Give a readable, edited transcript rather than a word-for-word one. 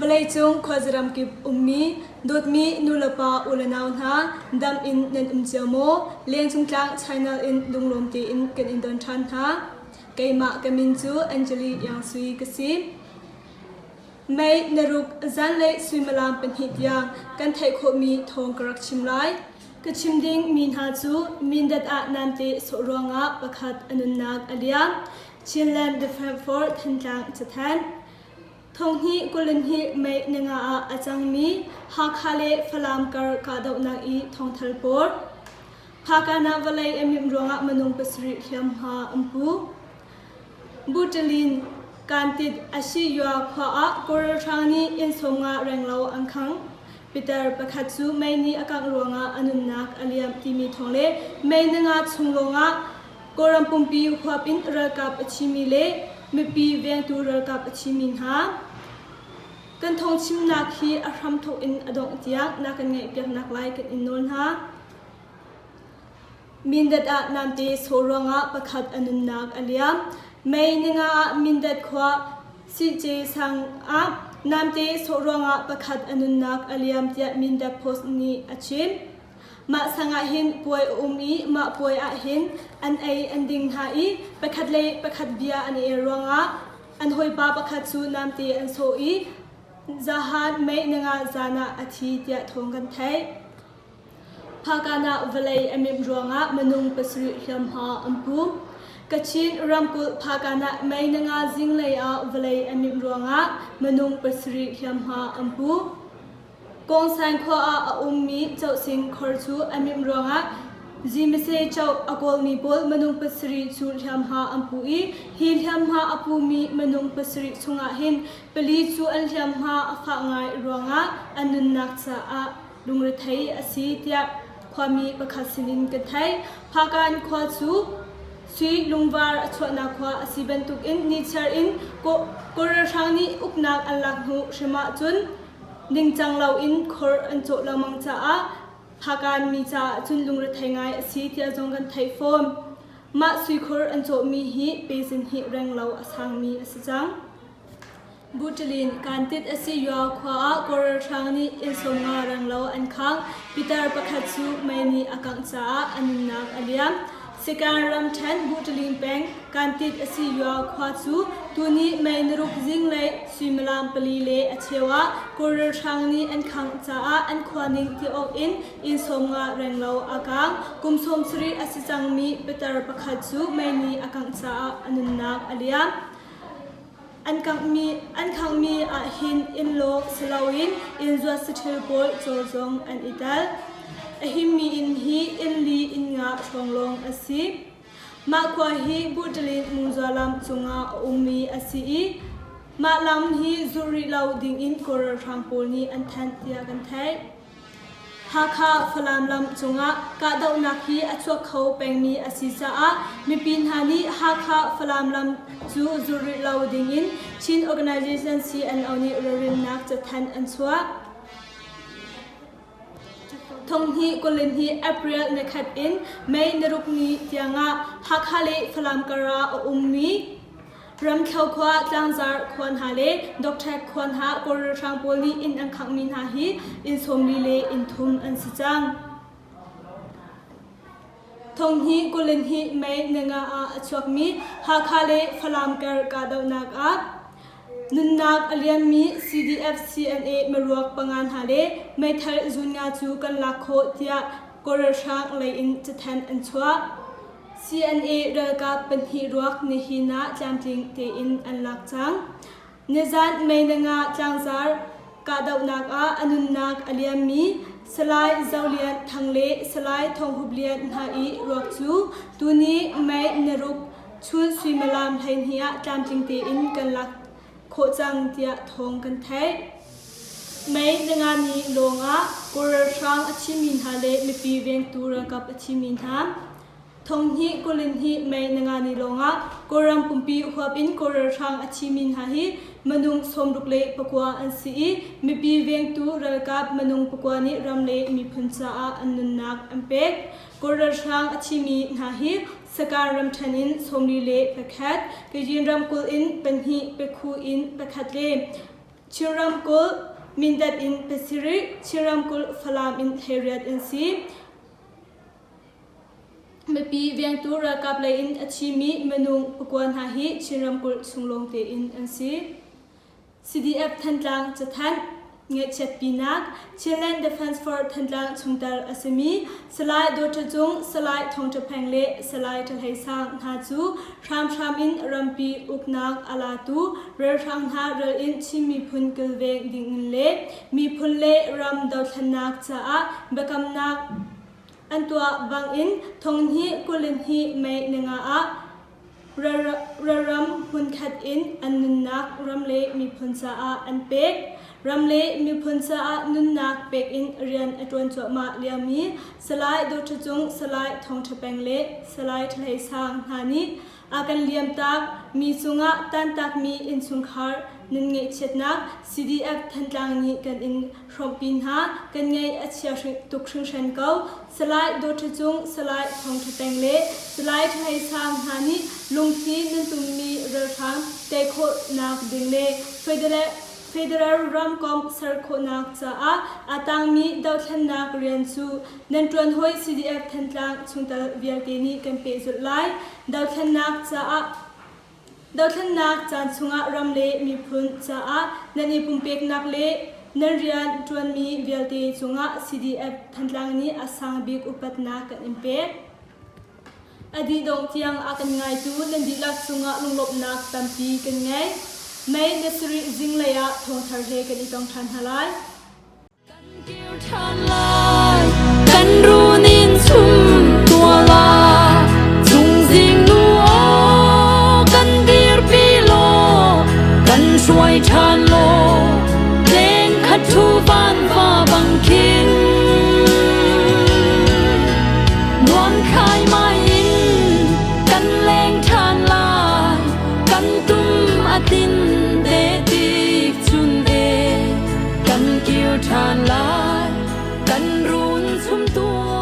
Vawleicung khuazaram kip ummi dawtmi nulepa ulenau hna dam in nan um cio maw? Lengcung tlang channel in lunglawm tein kan in don ṭhan hna. Keimah ka min cu Anjali Iang Sui ka si. Mei naruk zanlei suimilam pahnih tiang kan theih khawhmi thawng ka rak chim lai. Ka chim ding mi hna cu Mindat ah namte sawh ruangah pakhat a nunnak a liam. Chinland Defense Force Thantlang cathanh. Thonghnih 22 May ninga ah a cangmi Hakha le Falam kar kahdohnak i thongthal pawl. Phakana vawlei a mimh ruangah minung pasarih hliamhma an pu. Butalin Kantit Ashiyua khua ah Kawl ralhrang nih inn sawmnga renglo an khangh. Peter pakhat cu mei nih a kangh ruangah a nunnak a liam timi thawng le May ninga chung lawngah Kawlram pumpi huap in ralkap a thimi le mipi vengtu ralkap a thimi hna kan thawngchimnak hi a hramthawk in a dongh tiang na kan ngaihpiaknak lai kan in nawl hna. Mindat ah namte sawh ruangah pakhat a nunnak a liam. May ninga ah Mindat khua Sihce sang ah namte sawh ruangah pakhat a nunnak a liam tiah Mindat Post nih a chim. Mah sang ah hin puai a um i mah puai ah hin an ei an ding hna i pakhat le pakhat bia an i el ruangah an hawipa pakhat cu namte an sawh i zahan mei ninga zan ah a thi tiah thawng kan theih. Phakan ah vawlei a mimh ruangah minung pasarih hliamhma an pu. Kachin ramkulh Phakan ah mei ninga zinglei ah vawlei a mimh ruangah minung pasarih hliamhma an pu. Kawngsain khua ah a ummi Cohsing khor cu a mimh ruangah Zimise cho a kawlmi pawl minung pasarih cu hliamhma an pu i hi hliamhma a pumi minung pasarih chungah hin pali cu an hliamhma a fah ngai ruangah an nunnak caah lungrethei a si tiah khuami pakhat sinin kan theih. Phakan khua cu sui lungvar a chuahnak khua a si bantukin nichiar in Kawl ralhrang nih uknak an lak hnu hrim ahcun Ningcang loin khor an cawh lengmang caah Phakan mi caah cun lungrethei ngai a si tiah zong kan theih fawn. Mah suikhor an cawhmi hi pezin hi renglo a sangmi a si cang. Buṭilin kantit a si yua khua ah Kawl ralhrang nih inn sawmnga renglo an khang. Pitar pakhat cu mei nih a kangh caah a nunnak a liam. Sikan ramṭhen Buṭilin peng Kantit a si yua khua cu tuni May naruk zinglei suimilam pali le a cheu ah Kawl ralhrang nih an khangh caah an khua ning ti awk in inn sawmnga renglo a kaang. Kum 70 a si cangmi pitar pakhat cu mei nih a kangh caah a nunnak a liam. An kanghmi an khanghmi ahhin innlo si loin inn zuat saṭhil pawl caw zong an i tel. A himmi inn hi inn li inn nga hrawng lawng a si. Mah khua hi Buṭalin Mungzua lam cungah a ummi a si i mah lam hi zulh rih lo dingin Kawl ralhrang pawl nih an thanh tiah kan theih. Hakha Falam lam cungah kahdohnak hi a chuak kho pengmi a si caah mipi hna nih Hakha Falam lam cu zulh rih lo dingin Chin Organization CNO nih ralrinnak cathanh an chuah. Thonghnih 22 April nikhat in May naruk ni tiangah Hakha le Falam kar ah a ummi Ramthlo khua, Tlangzar khua hna le Dokṭhek khua hna Kawl ralhrang pawl nih inn an khanghmi hna hi inn 40 le inn thum an si cang. Thonghnih 22 May ninga ah a chuakmi Hakha le Falam kar kahdohnak ah Nunnak a liammi CDF-CNA miruak panga hna le meithal zun nga cu kan lak khawh tiah Kawl ralhrang lei in cathanh an chuah. CNA ralkap pahnih ruak nihin ah tlamtling tein an lak cang. Nizan May ninga tlangzar kahdohnak ah a nunnak a liammi Salai Zo Lian Thang le Salai Thawng Hup Lian hna i ruak cu tuni May naruk Chun suimilam 12 ah tlamtling tein kan lak khawh cang tiah thawng kan theih. May ninga ni lawng ah Kawl ralhrang a thimi hna le mipi vengtu ralkap a thimi hna thonghnih 22 May ninga ni lawng ah Kawlram pumpi huap in Kawl ralhrang a thimi hna hi minung 69 an si i mipi vengtu ralkap minung pakua nih ram le miphun caah an nunnak an pek. Kawl ralhrang a thimi hna hi Sakar ramṭhen in 41, Kayin ramkulh in pahnih, Pekhu in pakhat le. Chin ramkulh Mindat in pasarih, Chin ramkulh Falam in 18 an si. Mipi vengtu ralkap lei in a thimi minung pakua hna hi Chin ramkulh chung lawng tein an si. CDF Thantlang cathanh ngaihchiatpinak Chinland Defence Force Thantlang chungtel a simi Salai Dawṭha Cung, Salai Thawng Ṭha Pheng le Salai Ṭha Hlei Sang hna cu hramhram in rampi uknak a latu ralhrang hna ral in Chin miphun kilveng dingin le miphun le ram dothlennak caah biakamnak an tuah bangin thonghnih 22 May ninga ah Ralram hmunkhat in an nunnak ram le miphun caah an pek. Ram le miphun caah nunnak pek in rian a ṭuan cuahmah liomi Salai Dawṭha Cung, Salai Thawng Ṭha Peng le Salai Ṭha Hlei Sang hna nih a kan liamtak mi cungah tantakmi innchungkhar nan ngaihchiatnak CDF Thantlang nih kan in hrawmpi hna. Kan ngaih a chia tuk hringhran ko. Salai Dawṭha Cung, Salai Thawng Ṭha Peng le Salai Ṭha Hlei Sang hna nih lungthli nan tummi ralhrang tei khawhnak ding le Federal ramkomh ser khawhnak caah aa tangmi dothlennak rian cu nan ṭuan hawi CDF Thantlang chungtel vialte nih kan pehzulh lai. Dothlennak caah Dothlennak caan chungah ram le miphun caah nan i pumpeknak le nan rian ṭuanmi vialte cungah CDF Thantlang nih a sang bik upatnak kan in pek. A dih dongh tiang a kan ngaitu nan dihlak cungah lunglawmhnak tampi kan ngei. May ni sarih zinglei ah thawngthar he kan i tong ṭhan hna lai. Kan kir ṭhan lai, kan run in chum tua la, Cungzing nu aw kan dirpi law, kan hruai ṭhan law, leng khat ṭhu van va bang khin. Nuam khai mai in kan leng ṭhan lai, kan tum a tin te tik chun e. Kan kir ṭhan lai, kan run chum tuah.